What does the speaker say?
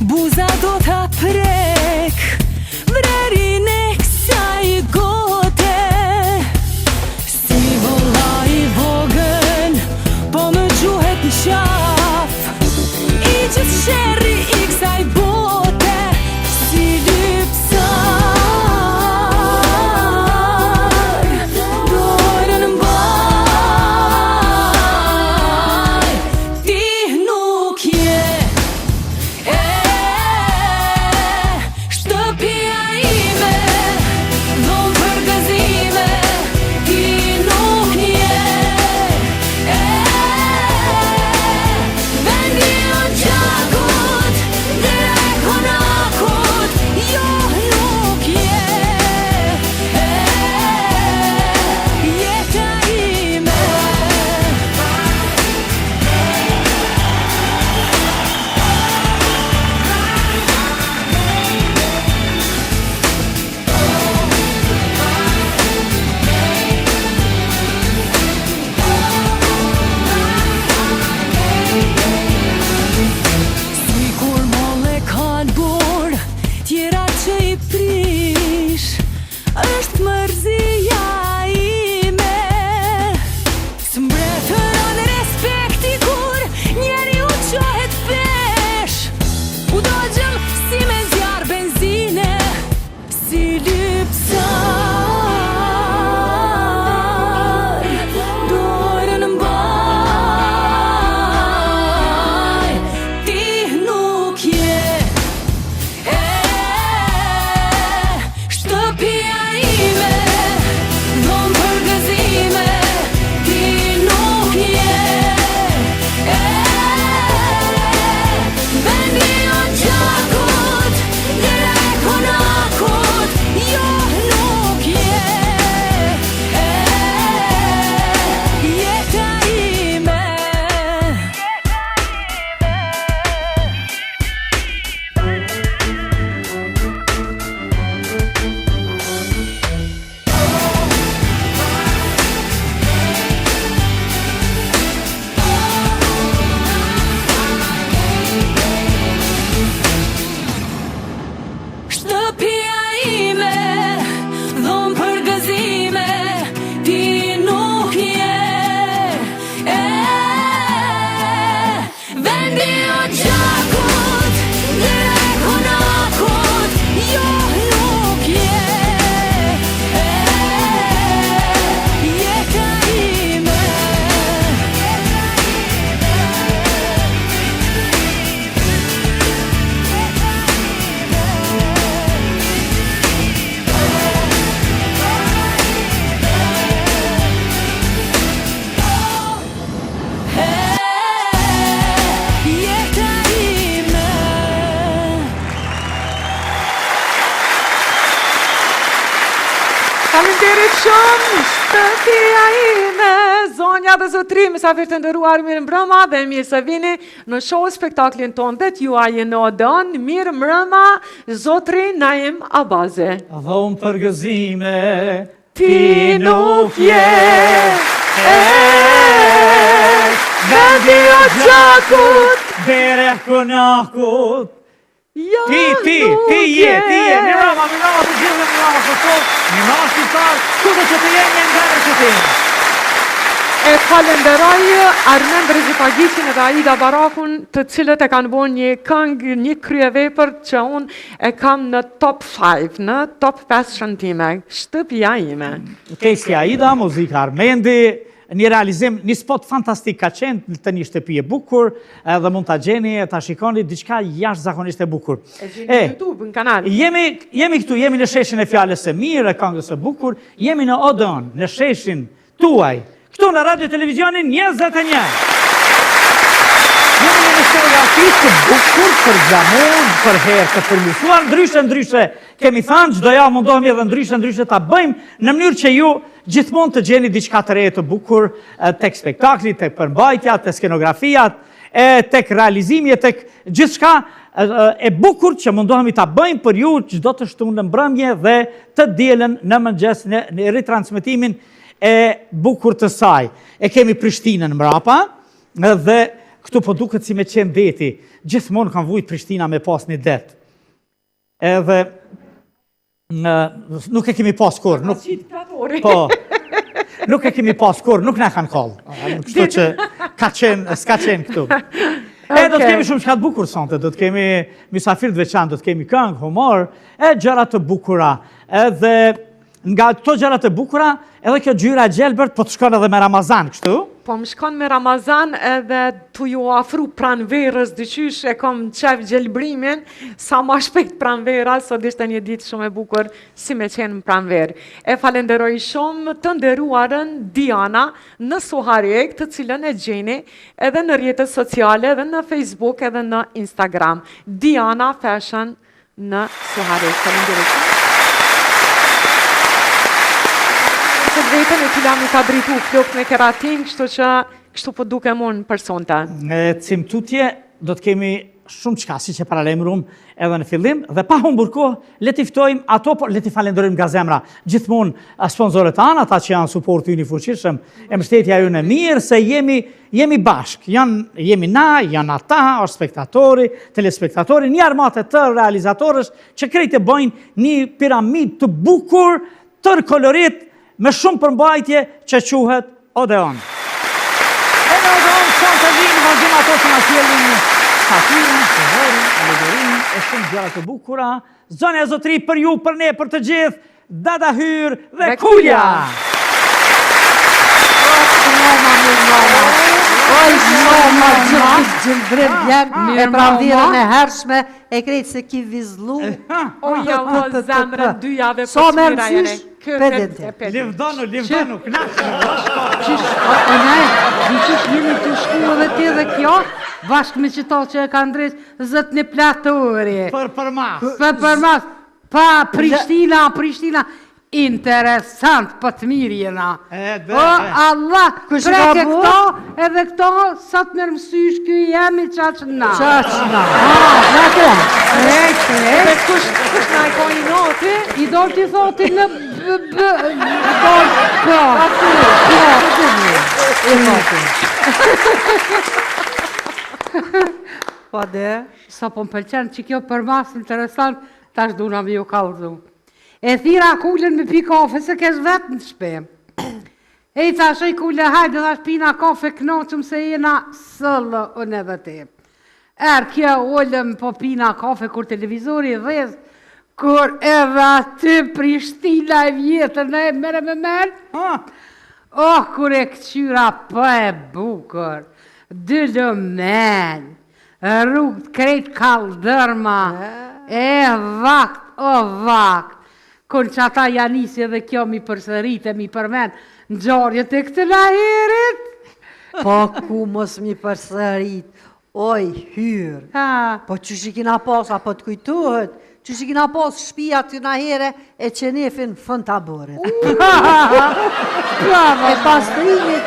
Buza do ta prek Vrerin e kësaj gote Si vëlla i vogël Po më gjuhet në qafë I gjithë sherri i kësaj bote Si lypsar Dorën mbaj Ti nuk je E Shtëpia ime Dhomë për gëzime Ti nuk je E Vendi i oxhakut Dera e konakut Jo nuk je E Jeta ime. Sikur mollë ka n'borë, tjera që i prish, është mërzia ime. S'mbretëron respekti kur njeriu çohet peshë, u dogjëm si me zjarr benzine, si lypsar, dorën mbaj, ti nuk je e shtëpia ime, dhomë për gëzime, ti nuk je e vendi i oxhakut, dera e konakut, jo nuk je e jeta ime. Shtëpia ime, dhomë për gëzime, ti nuk je e vendi i oxhakut, dera e konakut, jo nuk je e jeta ime. Jeta ime. Faleminderit shumë, shtëpia ime, zonja dhe zotërinj, mysafirë të nderuar, mirëmbrëma dhe mirë se vini në show spektaklin tonë dhe t'juajin në Odeon, mirëmbrëma, zotëri Naim Abazi. Dhomë për gëzime, Ti nuk je e vendi i oxhakut, Dera e konakut, jo Ti, ti, nuk ti je, ti je, mirëmbrëma, mirëmbrëma të gjithëve, mirëmbrëma Kosovë, mirëmbrëma shqiptarë, kudo që të jeni, nga që të jeni. E falenderoj Armend Rexhepagiqin edhe Aida Barakun, të cilët e kanë bo një këngë, një kryevepër që unë e kam në top 5, në top 5 time, shtëpia ime. Teksti Aida, muzika Armendi, një realizim, një spot fantastik ka qenë të një shtëpi e bukur, edhe mund ta gjeni e ta shikoni diçka jashtëzakonisht e bukur. E gjeni në YouTube, në kanal. Jemi, jemi këtu, jemi në sheshin e fjalës së mirë, e këngës së bukur, jemi në Odeon, në sheshin tuaj, këtu në Radio Televizionin 21. Jemi në një skenografi të bukur për flamur, për herë të përmirësuar, ndryshe, ndryshe, kemi thanë, çdo javë mundohemi edhe ndryshe, ndryshe ta bëjmë, në mënyrë që ju gjithmonë të gjeni diçka të re të bukur tek spektakli, tek përmbajtja, tek skenografia, e tek realizimi, e tek gjithçka e bukur që mundohemi ta bëjmë për ju çdo të shtunë në mbrëmje dhe të dielën në mëngjes në, në ritransmetimin e bukur të saj. E kemi Prishtinën mbrapa dhe Këtu po duket si me qenë deti. Gjithmonë kam vujt Prishtina me pas një det. Edhe në, nuk e kemi pas kurrë, nuk Po. Nuk e kemi pas kurrë, nuk na kanë kallë. Kështu që ka qenë, s'ka qenë këtu. E do të kemi shumë çka të bukur sonte, do të kemi mysafir të veçantë, do të kemi këngë, humor, e gjëra të bukura. Edhe Nga këto gjëra të bukura, edhe kjo ngjyra e gjelbërt po të shkon edhe me Ramazan, kështu? Po më shkon me Ramazan edhe tu ju afru pranverës, diqysh e kom qef gjelbrimin, sa ma shpejt pranvera, sot ishte një ditë shumë e bukur si me qenë në pranverë. E falenderoj shumë të nderuarën Diana në Suharekë, të cilën e gjeni edhe në rrjetet sociale, edhe në Facebook, edhe në Instagram. Diana Fashion në Suharekë. Faleminderit shumë. Për veten e cila m'i ka drejtu flokët me keratin, kështu që kështu po dukem unë për sonte. Ecim tutje, do të kemi shumë çka, siç e paralajmërum edhe në fillim, dhe pa humbur kohë, le t'i ftojmë ato, po le t'i falenderojmë nga zemra. Gjithmonë sponsorët tanë, ata që janë suporti ynë i fuqishëm, e mbështetja jonë e mirë, se jemi Jemi bashkë, janë, jemi na, janë ata, është spektatori, telespektatori, një armatë e tërë realizatorësh që krejt e bëjnë një piramidë të bukur, tërë kolorit, me shumë përmbajtje që quhet Odeon. E në Odeon sonte vijnë vazhdim ato që na sjellin satirën, humorin, alegorinë e shumë gjëra të bukura. Zonja e zotërinj për ju, për ne, për të gjithë, Dada Hyr dhe Kulja! Oj, mama, gjithë gjëndrim vjen e pranverën e hershme e krejt se ki vizlu. O, ja, o, zemrën, dy jave po të mira jene. Pedente. Livdonu, livdonu, knaqë. Qysh, o, ne, di qysh jemi tu shku edhe ti dhe kjo, bashkë me qëto që e kanë drejt, zët një platori. Për përmas. Për përmas. Pa Prishtina, Prishtina, interesant, po të mirë jena. O, Allah, preke këto, edhe këto, sa të merr mësysh, ky jemi qaq na. Qaq na. Na të. Preke. Edhe kush, kush na e ka i nati? I do t'i thoti në b, b, po, po, po, e thoti. Po de. Sa po më pëlqen që kjo përmas interesant, tash duna me ju kallzu. E thira Kulën me pi kafe, se kesh vetë në shpi. E i thash, oj Kule, hajde, thash pina kafe knaqëm se jena sëllë unë edhe ti. Erdh kjo ulëm po pina kafe kur televizori dhez, kur edhe aty Prishtina e vjetër në e mere me men. Oh, kur e këqyra po e bukur, dy lumen, Rrugët krejt kalldërma e vakt o vakt kur qata ja nisi edhe kjo mi përsërit e mi përmen ngjarjet e këtënaherit. Po ku mos mi përsërit oj Hyr po qysh i kina pas a po të kujtohet qysh i kina pas shpijat këtënahere e qenefin fund taborit e pastrimi.